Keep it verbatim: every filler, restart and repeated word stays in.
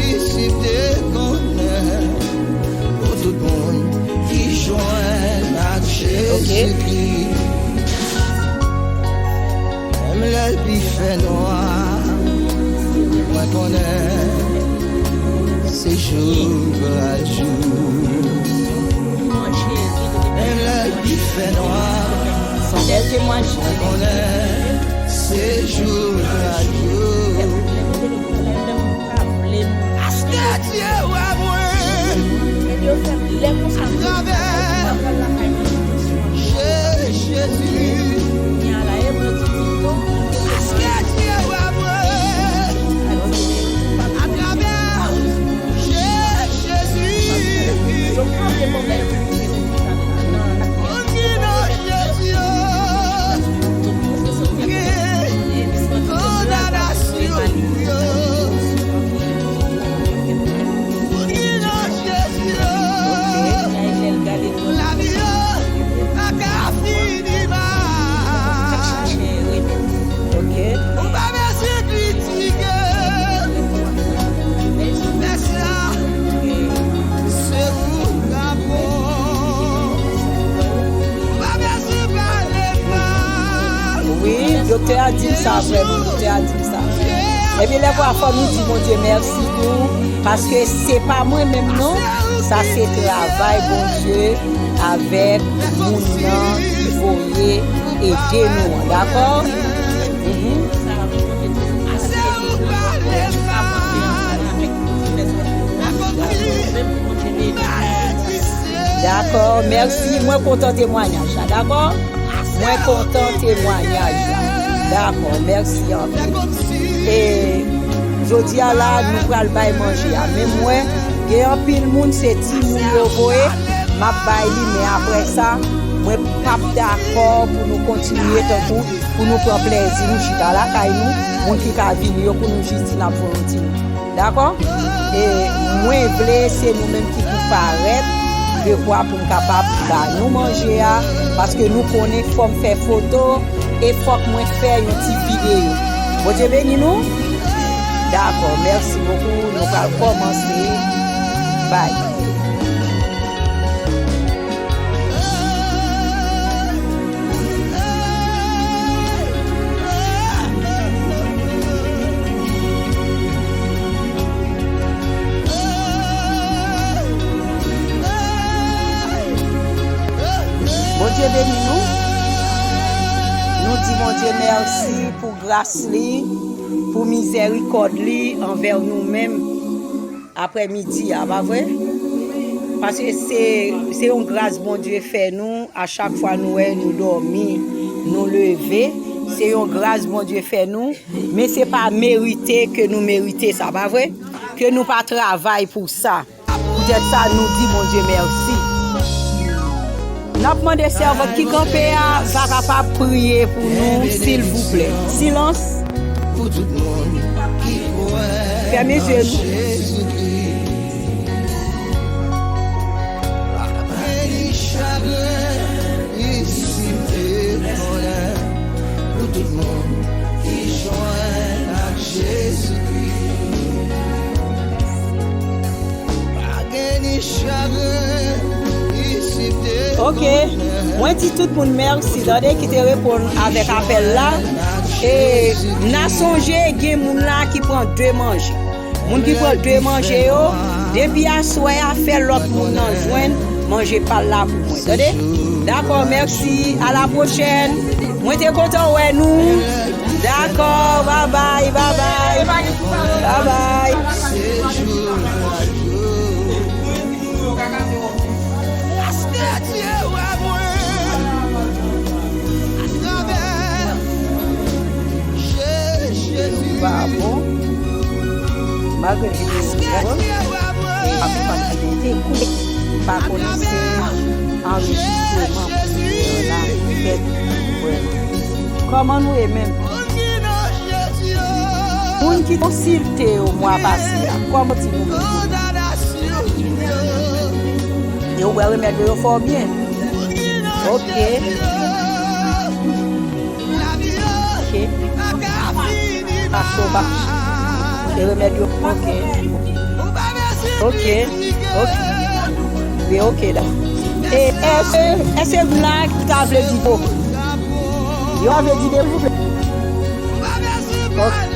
Isi te konnen pou tout moun ki jwenn ak Jezikri. Menm lè l pi fè nwa, mwen konnen se jou gras ou. Menm lè l pi fè nwa, mwen konnen se jou gras ou. Aske Dye wè mwen atravè Je- Jezi. Aske Dye wè mwen atravè Je- Jezi. Moun ki nan Jezi yo, gen kondanasyon pou yo. Moun ki nan Jezi yo, lavi yo pa ka fini mal. Ou pa bezwen kritike. Mèsi a, se ou k ap bon. Ou pa bezwen pale mal. Wi, doktè a di m sa, vrèman, doktè a di m sa. Epi lè fwa fò nou di Bondye mèsi tou, paske se pa mwen menm non, sa se travay Bondye avèk moun nan ki voye ede nou an, dakò? Mhm. Dakò, mèsi. Mwen kontan temwayaj la, dakò? Mwen kontan temwayaj la. Dakò, mèsi anpil. E jodi a la, nou pral bay manje a. Men mwen, gen anpil moun, se timoun yo voye, m ap bay li, men apre sa, mwen p ap dakò pou nou kontinye tankou pou nou pran plèzi nou chita lakay nou, moun ki ka vini yo pou nou jis di n ap volonte. Dakò? E mwen vle se nou menm ki pou parèt de fwa pou m kapab ba nou manje a, paske nou konnen fò m fè foto e fòk mwen fè yon ti videyo. Bondye beni nou. Dakò, mèsi bokou. Nou pral kòmanse. Bay. Bondye beni nou. Nou di Bondye mèsi pou gras li, pou mizèrikòd li anvè nou menm. Aprè midi a, pa vre? Paske se, se yon gras Bondye fè nou, a chak fwa nou wè nou dòmi, nou leve, se yon gras Bondye fè nou, men se pa merite ke nou merite sa, pa vre? Ke nou pa travay pou sa. Poutèt sa, nou di Bondye mèsi. N ap mande sèvant ki kanpe a va kapab priye pou nou, silvouplè. Silans. Pou tout moun ki kwè Fèmen je nou. Jezikri. Pa gen ni chagren, ni site konnen pou tout moun ki jwenn ak Jezikri. Ok. Mwen di tout moun mèsi, tande, ki te reponn avèk apèl la. E n a sonje gen moun la ki pran de manje. Moun ki pran de manje yo, depi aswè a, fè lòt moun nan jwenn manje pa l la pou mwen, tande? Dakò, mèsi, a la pwochèn. Mwen te kontan wè nou. Dakò, babay, babay. Babay. Aske Dye wè mwen atravè Je- Jezi. Pa bon. Malgre videyo bon, e pa konprann videyo te kout, m pa konnen si anrejistreman pou videyo la fèt vrèman. Kòman nou ye menm? Moun ki konsilte yo mwa pase a, kòman ti nou menm? E ou bwè remèd yo, yo fè w byen. Ok. Ok. Paske w pa E remèd yo. Ok. Ok. Ok. Wi, ok, da. E, èske, èske vlag ta vle di po? Yo vle di de, silvouplè. Ok.